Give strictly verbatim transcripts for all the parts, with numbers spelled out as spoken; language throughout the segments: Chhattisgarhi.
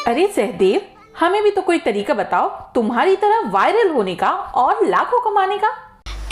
अरे सहदेव, हमें भी तो कोई तरीका बताओ तुम्हारी तरह वायरल होने का और लाखों कमाने का।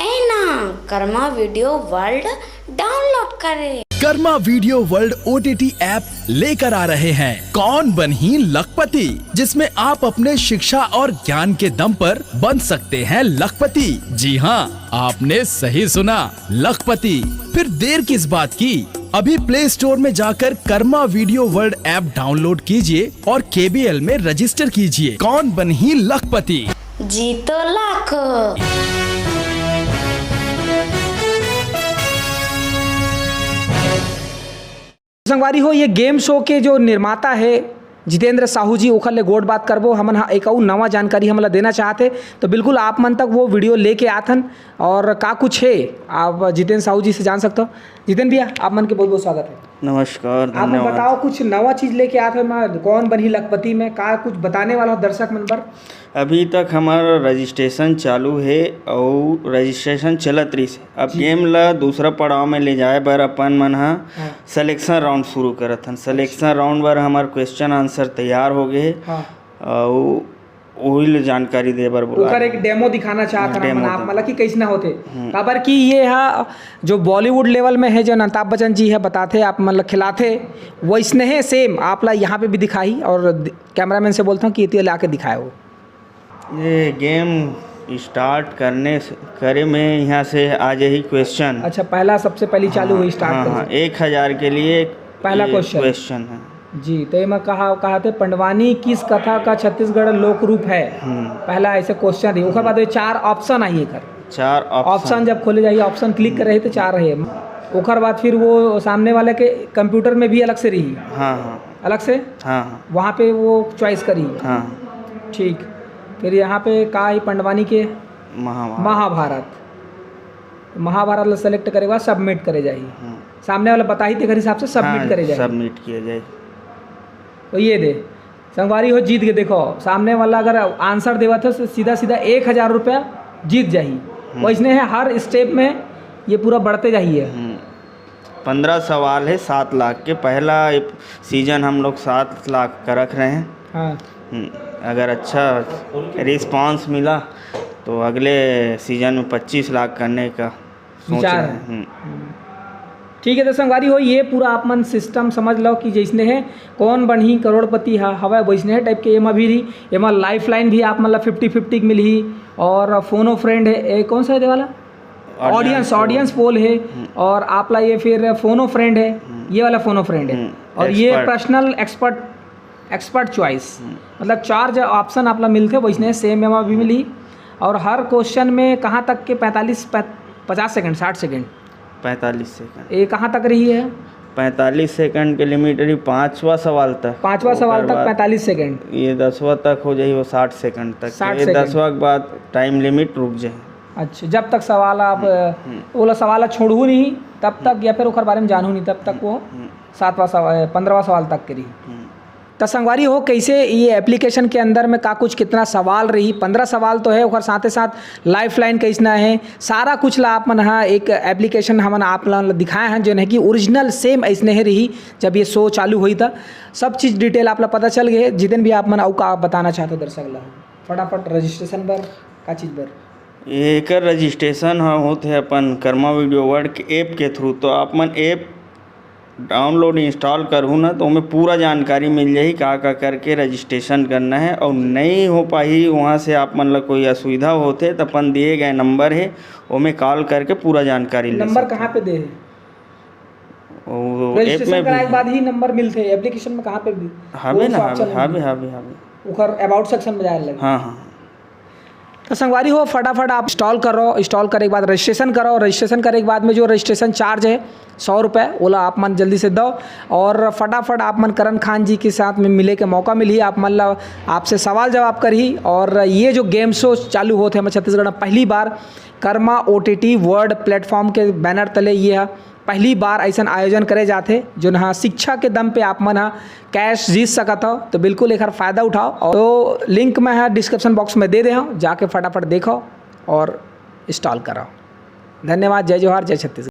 ए ना, कर्मा वीडियो वर्ल्ड डाउनलोड करें। Karma video world OTT app लेकर आ रहे हैं कौन बनी लखपति, जिसमें आप अपने शिक्षा और ज्ञान के दम पर बन सकते हैं लखपति। जी हाँ, आपने सही सुना, लखपति। फिर देर किस बात की, अभी प्ले स्टोर में जाकर Karma video world app download कीजिए और केबीएल में रजिस्टर कीजिए। कौन बनी लखपति? जीतो लाखों। संगवारी हो, ये गेम शो के जो निर्माता है जितेंद्र साहू जी, ओखर ले गोठ बात करबो। हमन ह एक अउ नवा जानकारी हमन ला देना चाहत हे, तो बिल्कुल आप मन तक वो वीडियो लेके आथन। और का कुछ है, आप जितेंद्र साहू जी से जान सकते हो। जितेंद्र भैया, आप मन के बहुत बहुत स्वागत है। नमस्कार, आप मन धन्यवाद। बताओ, कुछ नवा चीज लेके आत हो, मैं कौन बनी लखपति में का कुछ बताने वाला हो दर्शक मन बर? अभी तक हमारा रजिस्ट्रेशन चालू है और रजिस्ट्रेशन चलत रही है। अब गेम ला दूसरा पड़ाव में ले जाए बर अपन मन हा हाँ। सिलेक्शन राउंड शुरू करत हन। सिलेक्शन राउंड बर हमार क्वेश्चन आंसर तैयार हो गए हे हाँ। और वही ले जानकारी दे बर बोला। ओकर एक डेमो दिखाना चाहत हन डेमो हमन आप दे। मन ला कि कैसना होथे। काबर कि ये हा जो बॉलीवुड लेवल में है, जो अमिताभ बच्चन जी है बताथे, आप मन ला खिलाथे, वैसने है सेम आप ला यहाँ पे भी दिखाही और कैमरामैन से बोलता हूँ कि ये ला के दिखाए हो। ये गेम स्टार्ट करने से, करे में यहाँ से आ जाही क्वेश्चन। अच्छा, पहला सबसे पहली चालू हुई, स्टार्ट हाँ, कर हाँ, दे। एक हजार के लिए पहला ये क्वेश्चन। क्वेश्चन है। जी, तो एमा कहा कहा थे, पंडवानी किस कथा का छत्तीसगढ़ लोक रूप है? पहला ऐसे क्वेश्चन रही, ओकर बाद ये चार ऑप्शन आई एकर। चार ऑप्शन जब खोले जाही, ऑप्शन क्लिक करे तो चार रहे। ओकर बाद फिर वो सामने वाले के कंप्यूटर में भी अलग से रही, हाँ, हाँ, अलग से हाँ, हाँ। वहाँ पे वो चॉइस करी। हाँ। ठीक, फिर यहाँ पे का आई, पंडवानी के महाभारत। महाभारत। महाभारत ला सेलेक्ट करे के बाद सबमिट करे जाही। सामने वाला बताही, तेकर हिसाब से सबमिट हाँ, करे जाही। सबमिट किया जाए। तो ये दे, संगवारी हो, जीत के देखो, सामने वाला अगर आंसर देवत हो तो सीधा सीधा एक हजार रुपया जीत जाही। वैसने है, हर स्टेप में ये पूरा बढ़ते जाही है। पंद्रह सवाल है सात लाख के। पहला सीजन हम लोग सात लाख का रख रहे हैं। हाँ। हम्म, अगर अच्छा रिस्पांस मिला तो अगले सीजन में पच्चीस लाख करने का सोच विचार रहे है। हैं। हम्म। ठीक है, तो संगवारी हो, ये पूरा आप मन सिस्टम समझ लो कि जैसने है कौन बनही करोड़पति हा हवय, वैसने है टाइप के एमा भी रही। एमा लाइफ लाइन भी आप मन ला फिफ्टी फिफ्टी मिलही, और फोनो फ्रेंड है, ए, कौन सा है ये वाला? ऑडियंस, ऑडियंस पोल है। और आप ला ये फिर फोनो फ्रेंड है, ये वाला फोनो फ्रेंड है। हम्म, और ये expert. Personal expert, expert choice, मतलब चार जो ऑप्शन आप ला मिलते वैसने सेम एमा भी मिली। और हर क्वेश्चन में कहाँ तक के पैंतालीस, पै- पचास सेकंड, साठ सेकंड, पैंतालीस सेकंड। ये कहाँ तक रही है? पैंतालीस सेकंड के लिमिट रही पांचवा सवाल तक। पांचवा सवाल ओकर तक बाद पैंतालीस सेकंड। ये दसवां तक हो जाए, वो साठ सेकंड तक। साठ ये सेकंड। दसवां के बाद टाइम लिमिट रुक जाए। अच्छा, जब तक सवाल आप ओला सवाल छोड़हू नहीं तब तक, या फिर ओकर बारे में जानहू नहीं तब तक वो सातवां सवाल, पंद्रहवां सवाल तक के रही। त संगवारी हो, कैसे ये एप्लीकेशन के अंदर में का कुछ कितना सवाल रही, पंद्रह सवाल तो है, ओकर साथे साथ लाइफ लाइन कैसना है, सारा कुछ ला आप मन हा एक एप्लीकेशन हमन आप ला दिखाए हैं, जोन है कि ओरिजिनल सेम ऐसने ही रही। जब ये शो चालू हुई था, सब चीज़ डिटेल आप ला पता चल गए। जितेन भी, आप मन अउ का बताना चाहते हो दर्शक ला, फटाफट रजिस्ट्रेशन बर का चीज़ बर? एकर रजिस्ट्रेशन ह होत है अपन कर्मा वीडियो वर्ल्ड के ऐप के थ्रू। तो आप मन ऐप डाउनलोड इंस्टॉल करहू ना, तो ओमे पूरा जानकारी मिल जाही, का का करके रजिस्ट्रेशन करना है। और नहीं हो पाही, वहाँ से आप मन ला कोई असुविधा होथे, तो अपन दिए गए नंबर है, ओमे कॉल करके पूरा जानकारी ले नंबर सकते कहाँ हैं। पे दे है? वो ऐप रजिस्ट्रेशन में कराए के भी बाद ही नंबर मिलते हैं, एप्लीकेशन में कहाँ पे भी? हवे वो ना, सब हवे, option हवे, मिलते हैं। हवे, हवे। ओकर अबाउट सेक्शन में जाए लगे। हाँ, हाँ। तो संगवारी हो, फटाफट आप इंस्टॉल करो, इंस्टॉल करे के बाद रजिस्ट्रेशन करो, रजिस्ट्रेशन करे के बाद में जो रजिस्ट्रेशन चार्ज है सौ रुपये, ओला आप मन जल्दी से दो। और फटाफट आप मन करण खान जी के साथ में मिले के मौका मिलही, आप मन ला, आपसे सवाल जवाब करही। और ये जो गेम शो चालू होत है हमर छत्तीसगढ़ में पहली बार, कर्मा ओटीटी वर्ल्ड प्लेटफॉर्म के बैनर तले ये है पहली बार ऐसन आयोजन करे जाथे, जोन ह शिक्षा के दम पे आप मन ह कैश जीत सकत हो। तो बिल्कुल एकर फायदा उठाओ। और तो लिंक मैं ह डिस्क्रिप्शन बॉक्स में दे दे हूँ, जाके फटाफट देखो और इंस्टॉल कराओ। धन्यवाद। जय जोहार, जय छत्तीसगढ़।